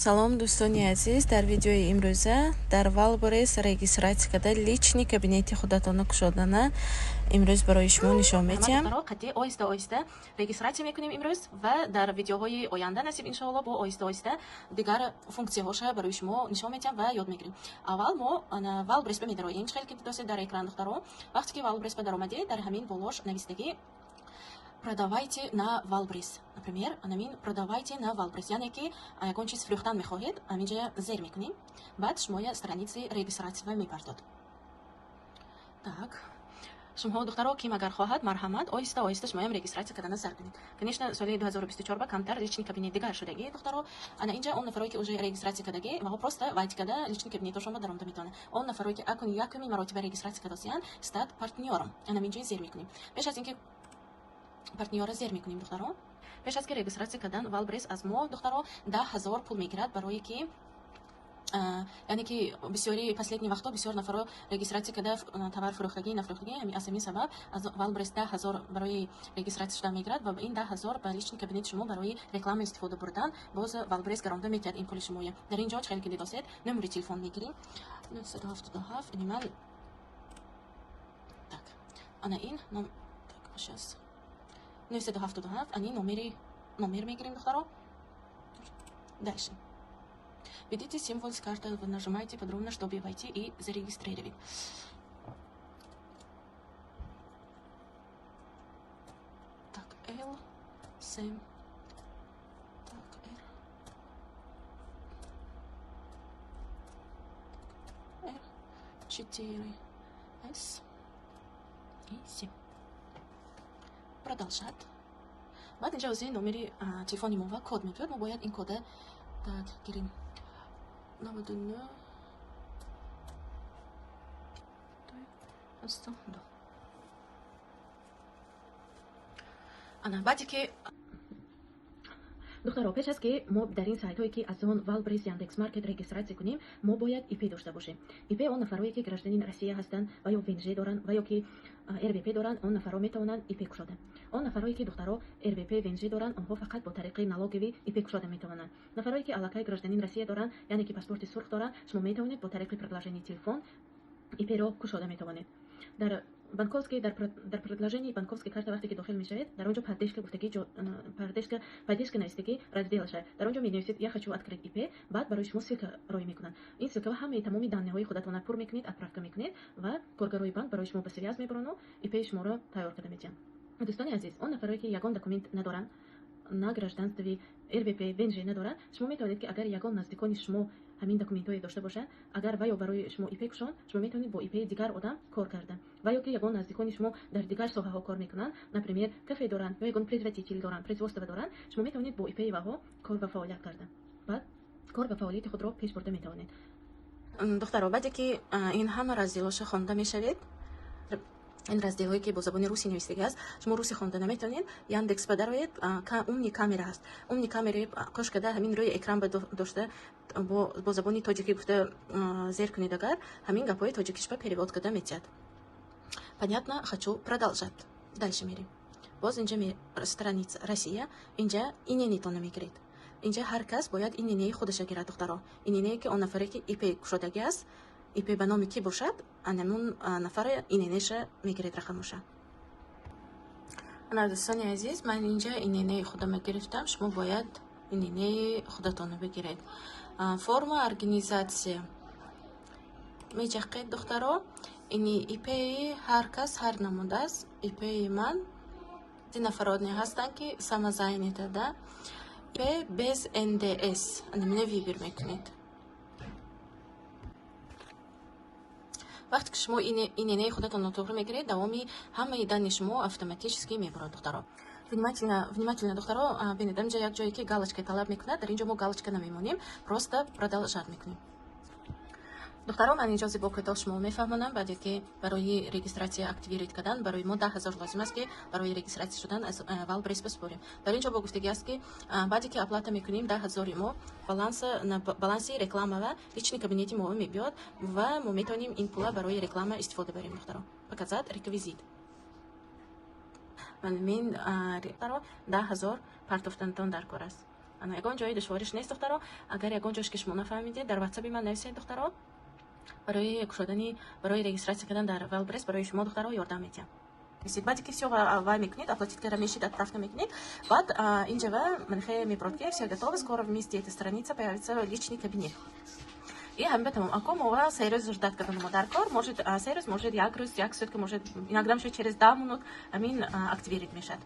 Салом, дӯстони азиз! Дар видеои имрӯза дар Вайлдберриз регистрация карда, личный кабинети худатонро кушодана имрӯз барои шумо нишон медиҳам. Қатъи оҳиста оҳиста регистрация мекунем имрӯз ва дар видеоҳои оянда, насиб иншоалло, бо оҳиста оҳиста дигар функсияҳоша барои шумо нишон медиҳам ва ёд мегирем. Аввал мо Вайлдберриз ба медароем. Чӣ хеле ки дидосед дар экран, духтаро, вақте ки Вайлдберриз ба даромадед, дар ҳамин болош навистагӣ «Продавайте на Вайлдберриз». Например, анамин «Продавайте на Вайлдберриз», яъне ки ягон чиз фурӯхтан мехоҳед, ҳаминҷа зер мекунем, баъд шумоя страницаи регистрация мепартод. Так, шумоҳо, духтаро, ким агар хоҳад, марҳамат, оҳиста оҳиста шумоям регистрация кардана сар кунед. Конечно, соли 2024 ба камтар личный кабинет дигар шудагӣ, духтаро. Ана инҷа он нафарое, ки уже регистрация кардагӣ, ваҳо просто войти карда, личный кабинетошон ба даромада метавонанд. Он нафарое, ки акун якуми маротиба регистрация кардосиянд, «Стать партнёром» ана инҷои зер мекунем. Пеш аз ин ки партнёра зер мекунем, духтаро, пеш аз ки регистрация кардан, Вайлдберриз аз мо, духтаро, 10 000 пул мегирад, барое ки, яъне ки бисёри последний вақтҳо бисёр нафарро регистрация карда, товар фурӯхтагӣ, нафурӯхтагӣ. Аз ҳамин сабаб аз Вайлдберриз 10 000 барои регистрация шудан мегирад ва ин 10 000 ба личный кабинети шумо барои реклама истифода бурдан боз Вайлдберриз гаронда метиҳад ин пули шумоя. Дар ин ҷо, чӣ хеле ки дидосед, номери телефон мегирем: 977. Ини ман, так, ана ин так, сейчас, 977, ани номер мегирем, духтаро. Дальше введите символ с карты, вы нажимаете подробно, чтобы войти и зарегистрировать. Так, Л 7, так, Р, Р 4, С и 7. Продолжать. Баъд инҷа ози номери телефони мо ва код мебиёд. Мо бояд ин кода, так, гирем: 99 82. Ана баъде ки, духтаро, пеш аз ки мо дар ин сайтҳое, ки Озон, Вайлдберриз, Яндекс Маркет регистрация кунем, мо бояд ИП дошта бошем. ИП он нафарое, ки гражданин Россия ҳастанд ва ё ВНЖ доранд ва ё ки РВП доранд, он нафарҳо метавонанд ИП кушода. Он нафарое, ки, духтаро, РВП, ВНЖ доранд, онҳо фақат бо тариқи налоговый ИП кушода метавонанд. Нафарое, ки аллакай гражданин Россия доранд, яъне ки паспорти сурх доранд, шумо метавонед бо тариқи приложение телефон ИПро кушода метавонед. Дар банковский, дар приложении банковский карта вақте ки дохил мешавед, дар он ҷо «Поддержка» гуфтагӣ, поддержка навистагӣ раздел шавад. Дар он ҷо менависед «Я хочу открыть ИП», баъд барои шумо ссылка роӣ мекунанд. Ин ссылка ҳамаи тамоми данные ҳои худатона пур мекунед, отправка мекунед ва коргарои банк барои шумо ба связь мебарану ИПи шуморо тайёр карда медиҳанд. Дӯстони азиз, он нафарое, ки ягон документ надоранд, на гражданство, РВП, ВНЖ надоранд, шумо метавонед, ки агар ягон наздикони шумо ҳамин документҳое дошта бошанд, агар ва ё барои шумо ИП кушонд, шумо метавонед бо ИПи дигар одам кор карда. Ва ё ки ягон наздикони шумо дар дигар соҳаҳо кор мекунанд, например, кафе доранд ё ягон производитель доранд, производство доранд, шумо метавонед бо ИПи ваҳо кор ва фаъолият карда, баъд кор ва фаъолияти худро пеш бурда метавонед. Духтаро, баъде ки ин ҳама раздел оша хонда мешавед, ин раздел ҳое, ки бо забони русӣ навистагӣ аст, шумо русӣ хонда наметавонед, Яндекс ба дароед, умный камера ҳаст. Умный камераи қош карда, ҳамин рӯи экран ба дошта, бо забони тоҷикӣ гуфта зер кунед, агар ҳамин гапҳои тоҷикиш ба перевод карда метиҳад. Понятно, хочу продолжать. Дальше мерем. Боз инҷа страница Россия, инҷа ИНН итона мегиред. Инҷа ҳар кас бояд ИНН и худаша гирад, духтаро. ИНН е ки он нафаре, ки ИП кушодагӣ аст, ИП ба номи кӣ бошад, анамун нафаре ИНН ша мегиред, рақамоша. Ана, дӯстони азиз, ман инҷа ИНН и худама гирифтам, шумо бояд ИНН и худатонро бигиред. Форма организация меҷақед, духтаро. Ини ИПи ҳар кас ҳар намуд аст. ИПи ман нафароне ҳастанд, ки самозанятый да, ИП без НДС, анамина выбор мекунед. Вақте ки шумо ИНН и худатонро туғри мегиред, давоми ҳамаи данные шумо автоматически мебурад, духтаро. Внимательно, внимательно, духтаро, бинед, инҷа як ҷое, ки галочка талаб мекунад, дар ин ҷо мо галочка намемонем, просто продолжать мекунем. Духтаро, ман инҷо зебо кӯтоҳ шумо мефаҳмонам. Баъде ки барои регистрация активировать кардан барои мо 10 000 лозим аст, ки барои регистрация шудан аз Вайлдберриз бисупорем. Дар ин ҷо бо гуфтагӣ аст, ки баъде ки оплата мекунем, 10 000-и мо баланси реклама ва личный кабинети мо мебиёд ва мо метавонем ин пула барои реклама истифода барем. Духтаро, показать реквизит. Мин 10 000 партофтантон дар кор аст. Ана, ягон ҷои душвориш нест, духтаро. Агар ягон ҷош ки шумо нафаҳмидед, дар ватсаби ман нависед, духтаро. Барои кушодани, барои регистрация кардан дар Wildberries барои шумо, духтаро, ёрдам медиҳам. Баъде ки всё вай мекунед, оплатить кара мешид, отправка мекунед, баъд инҷава манхе меброд, ки всё готово, скоро вместе эта страница появится личный кабинет. И ҳамин тамом. Ако мова 3 рӯз ждать кардан дар кор, может, 3 рӯз, может, як рӯз, як сутка, может, иногда мешавад через 10 минут ҳамин активировать мешавад.